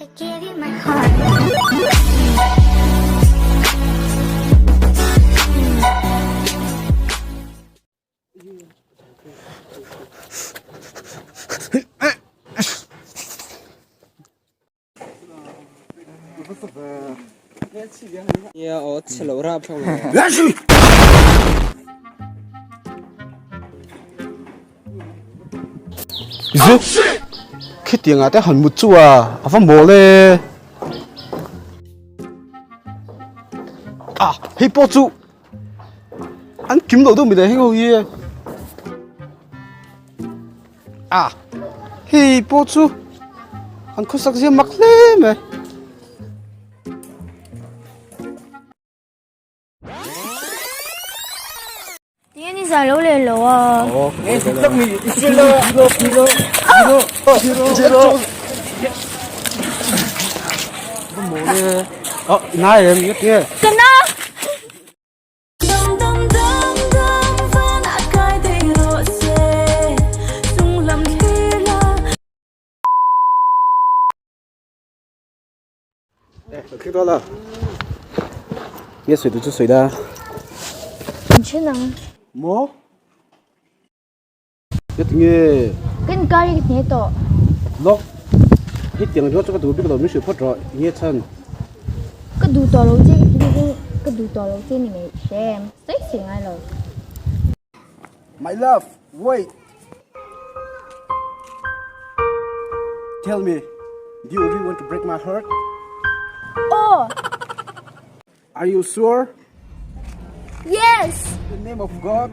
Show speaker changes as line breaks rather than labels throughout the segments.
I gave you my heart.
Zu khitiang ah te han mut chu a a va mawl e ah hei pawh chu an kim loh deuh mi leh heng ho hi ah hei pawh chu an khawsak zia mak hle mai.
Tinge ni zah lo leh lo a. Ka na!
Nge sawi tur chu sawi la.
An then ang.
Maw? Nge tinge?
Ka inkar hi ka hne tawh.
Lawk. Hetiang ringawt chu ka duh bik lo min hrilh phawt rawh. Nge chhan?
Ka duh tawh lo che ka duh tawh lo che ni mai hrem. Sawi sawi ngai lo.
My love, wait. Tell me, do you really want to break my heart?
Oh!
Are you sure?
Yes!
In the name of God?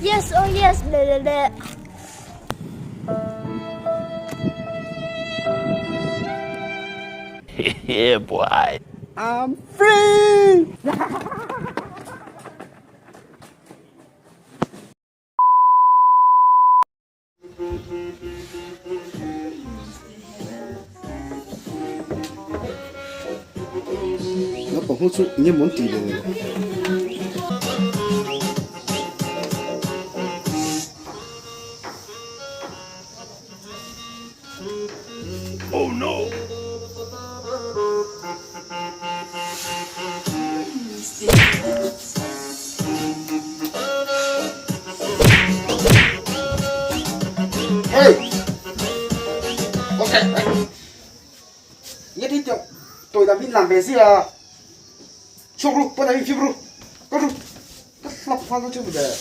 Yes, oh yes, le le le.
Yeah, boy.
I'm free! Naupang ho chu eng emaw an tih leh
Oh no!
Hey! Okay. Nghe thấy tiệm tôi làm in làm về gì à? Chok ru, bữa nay phim ru. Có ru. Cái lọc pha nó chưa về.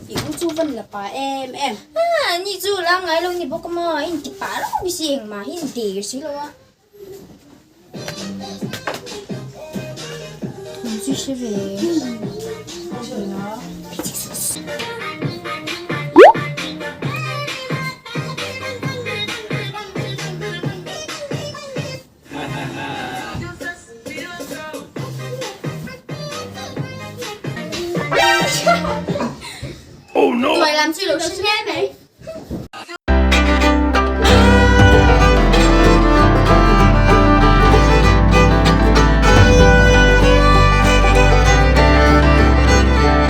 I u chu van la pa em em. A ni chu la ngai lo ni bawk a maw, in ti pah reuh bisi engmah hi in ti si lo a. Thawm chu hre ve.
Oh no!
Tuai lam chu lo hre hle mai.